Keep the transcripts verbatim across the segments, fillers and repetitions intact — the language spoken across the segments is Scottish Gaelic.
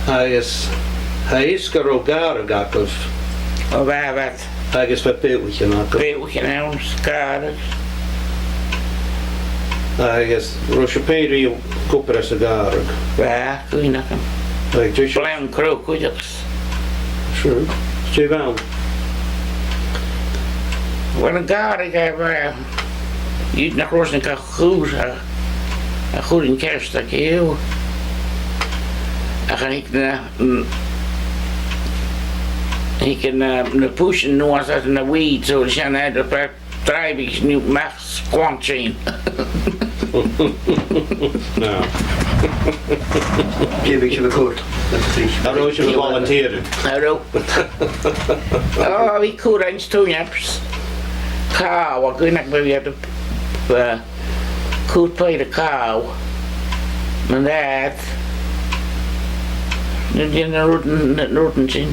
Agus tha fhios gun robh gàrradh agaibh. O, bha, bha. Agus bha beathaichean agaibh. Beathaichean ann, 's gàrradh. Agus an robh sibh fhèin ri cuideachadh sa ghàrradh? Bha, cuimhne agam. Agus dè seòrsa... Blan crodh cuideachd. Sure. Dè bh' ann? Uill, an gàrradh, eh, bha, iad nach robh sinn ga chur, a, a chur an ceart aca. Ach an tig na, mm, thig na, na puisean a-nuas às na weeds, so sin e, the pra-, driving new max squanching. No. Dè bhiodh sibh a' cur? An robh sibh a' volunteer? An robh? O, bha cur anns turnips. Càl, a' cuimhneachadh mu dheidhinn, uh, cur paidhir càl. Mun dad. Nuair a dhèanadh na rudan, na, na rudan sin.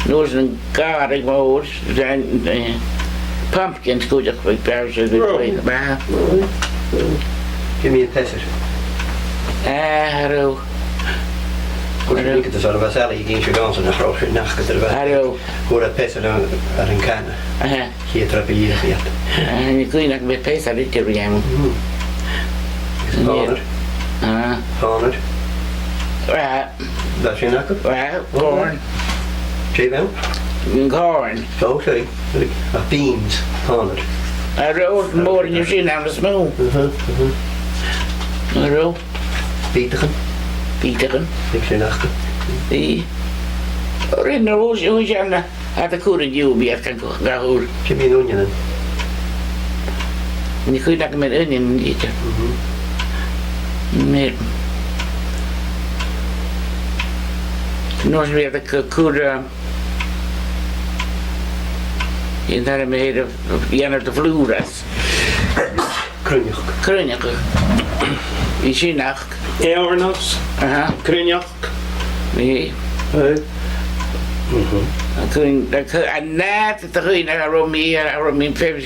Nuair a gàrradh mòr, then, eh, pumpkins cuideachd, bha beathaichean, bha. Dè mu dheidhinn peasair? Eh, cha robh. Chuir sinn iad, is ann a bha Sally ag innse dhòmhsa nach robh sinn ach gu dè bha. Cha robh. Chuir iad peasair air, air an canna. Aha. Ceithir trup a dh'fhiach iad. Ah, tha cuimhne agam, bha peasair idir ri ann. Mm. Agus pònair. Ah. Pònair. Ah. Bha sin agaibh? Bha, corn. Dè bh' ann? Corn. O, sorry. Ach beans, pònair. An robh mòran dhiubh sin ann, is mò? Mhm, mhm. An robh? Bìodachan. Bìodachan. Bhiodh sin agaibh. Bhiodh. Rinn na ròs, ròs ann. Tha iad a' cur an-diugh, bidh iad gan, gan cur. Dè mu dheidhinn uinneanan? Chan eil cuimhne agam air uinneanan idir. Mhm. Bha, an uair sin bha iad a' c-, cur, eh, an t-ainm a th' air, dhèanamh de phlùr às. Cruithneachd. Cruithneachd. Bha sin aca. Eòrna às. Aha. Cruithneachd. Bha. Eh. Mhm. An cuimhn', an cu-, an àite a chuimhne, cha robh mi, cha robh mi fìor,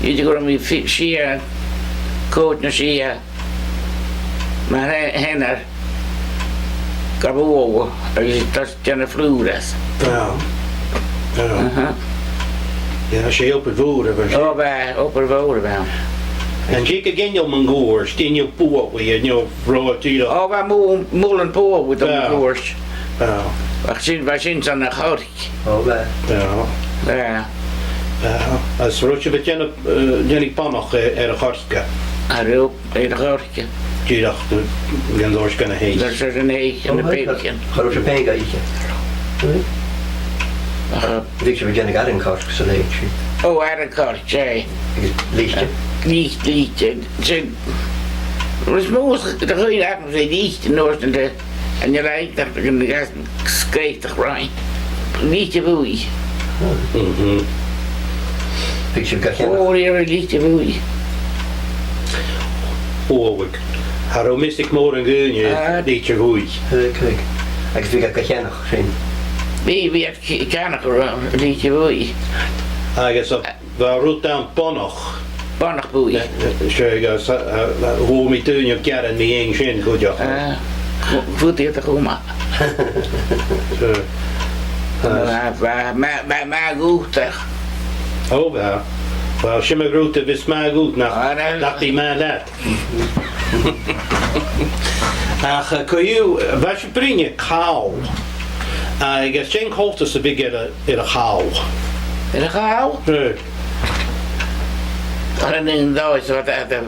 idir gu robh mi fì-, sia, còig no sia. Mar a th-, theanar. Gabh bhualadh, agus tha iad a' dèanamh phlùr às. Bha. Bha. Aha. Yeah, 's e obair mhòr a bha sin. O, bha, obair mhòr a bha ann. An tig a' ghinealach mun cuairt, an e bualadh, an e ròdh dìreach? O, bha mu-, muileann bualadh mun cuairt. Bha. Ach sin, bha sin san a' choirce. O, bha. Bha. Bha. Bha. Agus an robh sibh a' dèanamh, eh, dèanamh bonnach air, air a' choirce? An robh? Air a' choirce. Dìreach, eh, gun do dh'fhosgail na h-eich. Gun do dh'fhosgail na h-eich, na beathaichean. Cha robh sibh pèin ga ithe? Ach, eh, bhiodh sibh a' dèanamh aran-coirce san each sin. O, aran-coirce, 's e. Agus lite? Lite, lite. Sin, is mòr 's a chuimhne agam 's e lite, an uair sin, an e lite, ach gun gas sgaoilte roimhe. Lite bhuidhe. Mhm. Bhiodh sibh ga cheannach? O, air lite bhuidhe. O, bhiodh. Cha robh measg mòr an duine, ah, lite bhuidhe. Thuig, thuig. Agus bhiodh iad ga cheannach sin? Bhiodh, bhiodh iad ga cheannach, eh, lite bhuidhe. Agus a, bha rud ann bonnach. Bonnach buidhe. Eh, eh, 's e, agus, eh, eh, chuala mi daoine a' gearan mu dheidhinn sin cuideachd. Ah, fu-, fuair iad a chumail. So, bha, bha, bha, bha, bha gùtach. O, bha. Well, sin mar a thuirt thu, bhiodh math dhut nach, ah, no, nach bi math leat. Ach, eh, co-dhiù, bha sibh a' bruidhinn air càl. Agus dè an coltas a bhiodh air a, air a' chàl? Air a' chàl? Eh. Air an aon dòigh 's a bha, a bha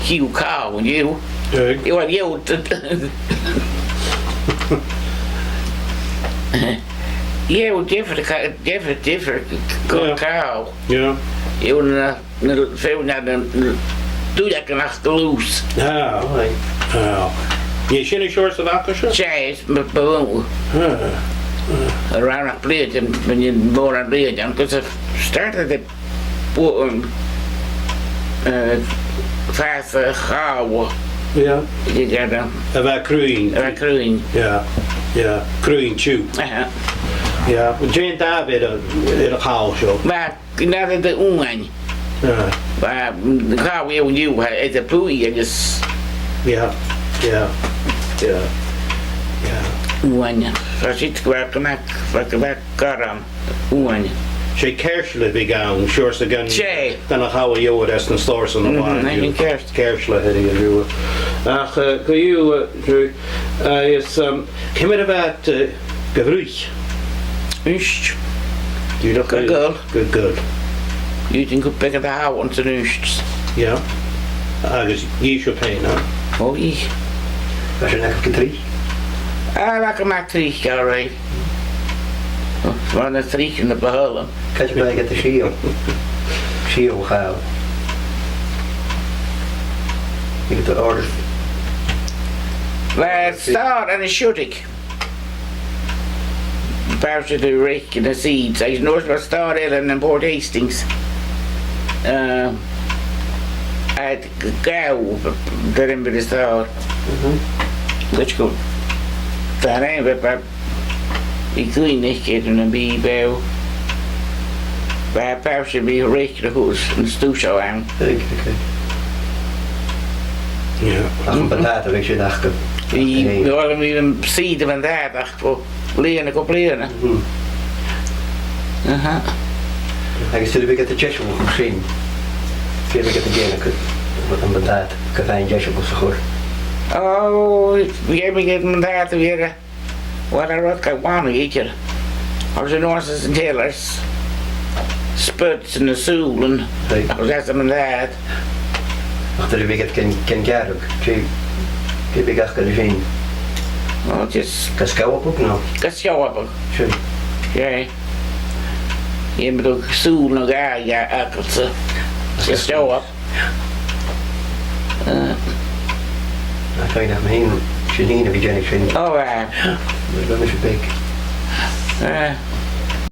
Q cow, you. Good. You want you to, you different ki-, different, different co-, yeah. Cow. Yeah. You na, na, feadhainn na, na, na, dùil aca nach glùs. Ah. Aye. Ah. An e sin an seòrsa a bh' aca-se? 'S e, is b-, b-, ah. Ah. Air ais nach bliadhna, mun mòran bhliadhna, 'cause I started the bu-, um, eh, fàs a' chàl. Yeah. Dè an t-ainm? A bha cruinn. A bha cruinn. Yeah, yeah, cruinn tiugh. Aha. Yeah, dè an dath a bh' air a', air a' chàl seo? Bha, gu dearbh uain. Yeah. Bha, mm, an càl a bh' ann an-diugh, tha e buidhe agus... Yeah, yeah, yeah. Uaine. Bha siud gu math, gu math, bha gu math gorm. Uaine. 'S e cearsla a bhiodh ann, seòrsa gun, 'S e. gun a' chabhail dheòir às na stòr san a bhàrr. Mhm, cears-, cearsla a bhiodh ann. Ach, eh, co-dhiù, eh, Drew, eh, is, um, ciamar a bha iad, eh, ga bhruich? Uisge. Dìreach ga, ga goil. Ga goil. Dh'fhaodadh tu beagan a thogail anns an uisge. Yeah. Agus dh'ith sibh fhèin, eh? Ò, dh'ith. Bha sin aca gu tric? Ah, bha gu math tric, all right. Bha na tric na bu thoil leam. Càit am biodh iad a' sìol? Sìol chàil. Iad a' òrdachadh. Bha stòr ann an Siùdaig. Bha sinn a' reic na seeds, agus an uair sin bha stòr eile ann am Port Hastings. Eh, a' gabhail, dè an t-ainm a bh' air an stòr. Mhm. Leis gu, tha e, bha, bha, bha cuimhne agam air am bi, bha, bha, bha sinn a' reic na h-uile stuth seo ann. Right, okay. Yeah. Ach am buntàta, bha sin aca. Bha, bha, bha am seed, am buntàta, ach bho bhliadhna gu bliadhna. Mhm. Aha. Agus nuair a bhiodh iad a' deisealachadh sin, dè bhiodh iad a' dèanamh, am buntàta, gu faighinn deisealachadh sa chùl? Ò, dh'fheumadh iad am buntàta a bhith air, well, a' rud gu bhith ann idir. Agus an uair sin, an tailors, spuds anns na sùilean, right, agus às am buntàta. Ach nuair a bhiodh iad gan, gan gearradh, dè, dè bhiodh aca ri sin? Ò, just gu sgeamhladh, no? Gu sgeamhladh. Sin. Yeah. Dh'fheumadh tu sùil no dhà, dhà agad-sa. Gu sgeamhladh. Eh. Ach, tha e nach math, sin fhèin a bhith a' dèanamh sin. Ò, bha. Nuair a bha mise beag. Eh.